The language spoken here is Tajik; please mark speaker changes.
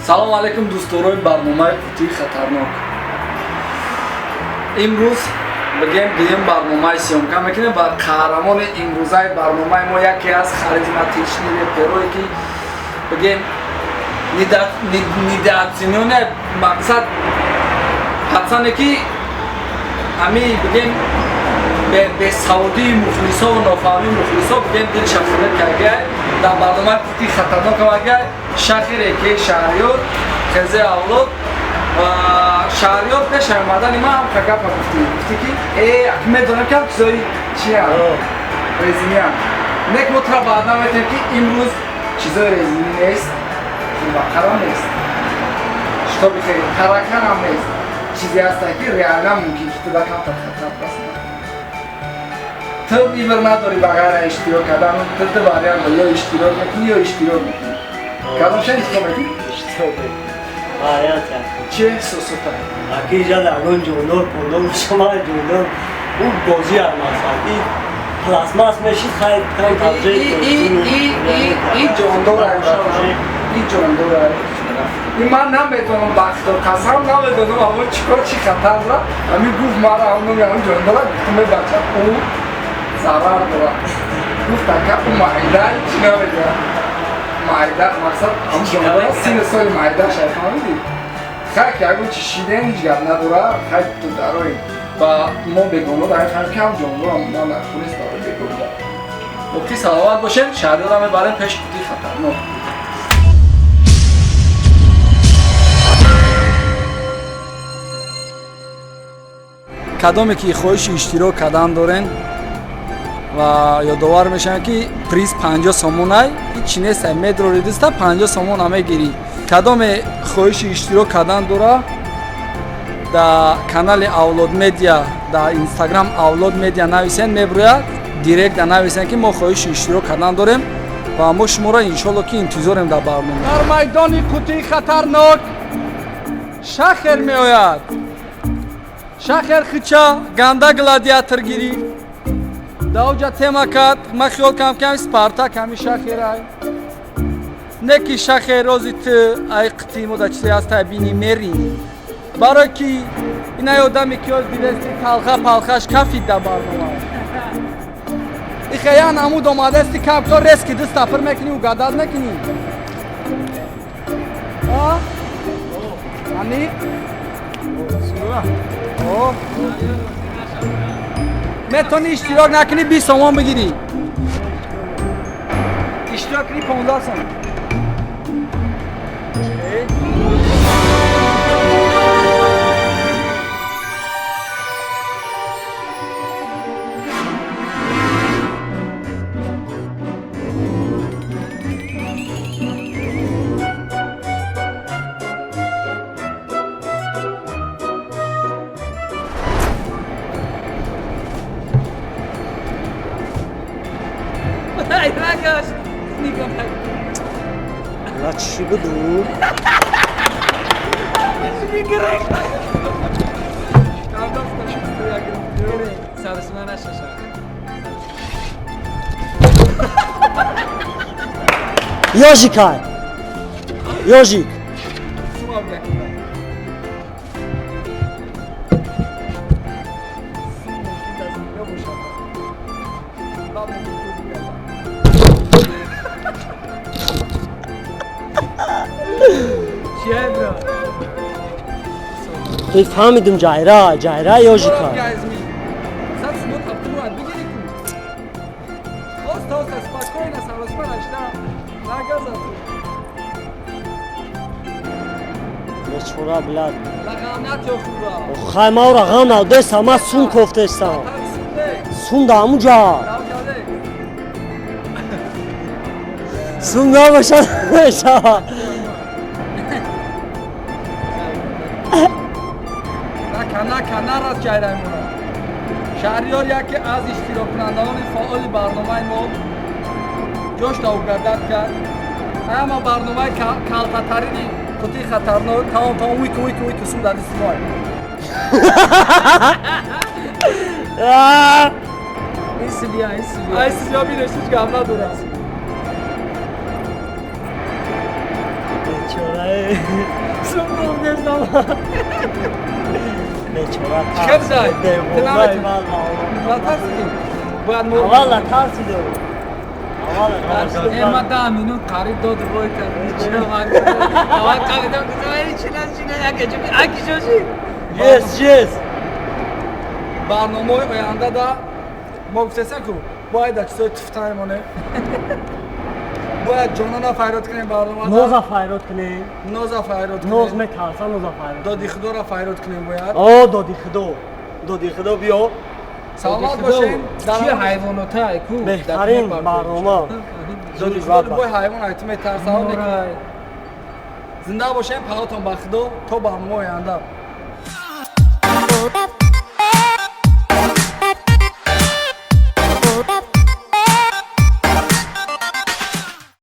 Speaker 1: Салом алейкум, дӯстдорои барномаи Қутии хатарнок. Имрӯз бигем дуюм барномаи съёмка мекунем ва қаҳрамони имрӯзаи барномаи мо яке аз харизматичный реперое ки бигем недооценённый, мақсад пацане ки ҳами бигем бесаводии мухлисо ва нофаҳмии мухлисо бигем дил шахсият кардагай дар барномаи Қутии хатарнок омадагай Шахи Реке Шаҳриёр Хезе Авлод. Ва Шаҳриёр, пеш омадани ман ҳам гапа гуфтӣ, гуфтӣ ки медонам ки ҳам чизои чиям резиниям нек мо тура ваъда метем ки имрӯз чизои резинӣ нест, қурбақарам нест, шитоби хеле тараканам нест, чизе ҳаста ки реально мумкин ки ту да камтар хатар расонад. Ту выбор надорӣ ба ғайра иштирок кардан. Ту ду вариант: ё иштирок мекунӣ, ё иштирок мекунӣ. Кадомша интихоб мекунӣ?
Speaker 2: Вариант.
Speaker 1: Чӣ эҳсосота?
Speaker 2: Аки жада агон ҷондор пондор шума ҷондор ӯ бозӣ ам аст. И пластмасс мешид, хай кам.
Speaker 1: И ҷондор, и ҷондор. И ман наметонам, бахто қасам, намедонам амо чӣ кор, чӣ хатар дора. Ами гуфт мара ҳам номи ҳам ҷондора гуфтум, бача, ӯ зарар дорад. Гуфт, ака, ӯ майда чӣ намедонам, майда, мақсад ҳам ҷондора сину соли майда шай, фаҳмидӣ? Хай ки ягон чи шидем, ҳеҷ гап надора. Хай ту дарои ва мо бегоно дар фаҳм ки ҳам ҷондорам ман нест барои бегоно. Боқӣ саломат бошед. Шаҳриёра мебарем пеш қутии хатарнок. Кадоме ки хоҳиши иштирок кардан дорен ва ёдовар мешавам ки приз 50 сомонай, ҳичи нестай, медрори диста 50 сомона мегирӣ. Кадоме хоҳиши иштирок кардан дора, дар канали Авлод Медиа, дар Инстаграм Авлод Медиа нависен, мебурӯяд, директ нависен ки мо хоҳиши иштирок кардан дорем ва мо шуморо иншолло ки интизорем дар барнома. Дар майдони қутии хатарнок Шахер меояд. Шахер хича ганда гладиатор гирифт, даоҷа тема кард. Ман хиёл кардам ки ҳами Спартак, ҳами Шахерай. Не ки Шахер рози ту ай қитии мо да чизе ҳастай бини мерини, барое ки инай одаме ки оз дидести талха палхаш кафид дар барнома. Ихеян амуд омадасти, камто резки даста пир мекунӣ, угадать мекунӣ. Ани метавонӣ иштирок накунӣ, 20 сомон бигирӣ, иштирок кунӣ, 15 сомон.
Speaker 2: Ла чӣ буду?
Speaker 3: Сарсима нашаша.
Speaker 2: Ёжикай. Ёжик.
Speaker 3: Чия, бро?
Speaker 2: Ту фаҳмидум, ҷайра, ҷайра ёжика.
Speaker 1: Сад сумот ҳафта бояд бигирӣ ку. Оста оста, спокойно, саросма нашта. Нагаза ту.
Speaker 2: Бечора, блядь.
Speaker 1: Лағанат ё хура.
Speaker 2: Хай маура ғам надеста, ма сун кофтестам. Сун да ҳамуҷа. Сун набошад мешава.
Speaker 1: Нака, нака, нарас ҷайраймона. Шаҳриёр яке аз иштироккунандагони фаъоли барномаи мо ҷошта угадать кард. Ҳама барномаи калтатарини қутии хатарнок тамом, тамом, уйку, уйку, уйку, сум дар дисти мо.
Speaker 3: Ин сибия, ин сибия.
Speaker 1: Ай сибия бинеш, ҳеҷ гап надорад.
Speaker 2: Бечора. Сумрум нестам. Бечора.
Speaker 1: Чӣ зай?
Speaker 2: Девона валла.
Speaker 1: Натарсидӣ? Бояд мо
Speaker 2: Аввала тарсидем. Аввала тарсидем.
Speaker 3: Э, ма 10 минут қариб доду бой кардам. Чиро ман аввал қабидам, гуфтам, эй, чина, чина, яке ҷуби аки шоши.
Speaker 2: Yes.
Speaker 1: Барномаҳои оянда да мо гуфтесем, ку бояд дар чизои туфта монем, бояд ҷонона файрод кунем барномада.
Speaker 2: Ноза файрод кунем.
Speaker 1: Ноза файрод
Speaker 2: Ноз
Speaker 1: кунем.
Speaker 2: Метарса, ноза файрод.
Speaker 1: Доди худоро файрод кунем бояд.
Speaker 2: О, доди худо. Доди худо биё.
Speaker 1: Саломат бошем.
Speaker 3: Чи ҳайвонота ку?
Speaker 2: Беҳтарин барнома.
Speaker 1: Доди худо бой ҳайвон айту метарсаон. Зинда бошем, паҳотон ба худо, то барномаи оянда.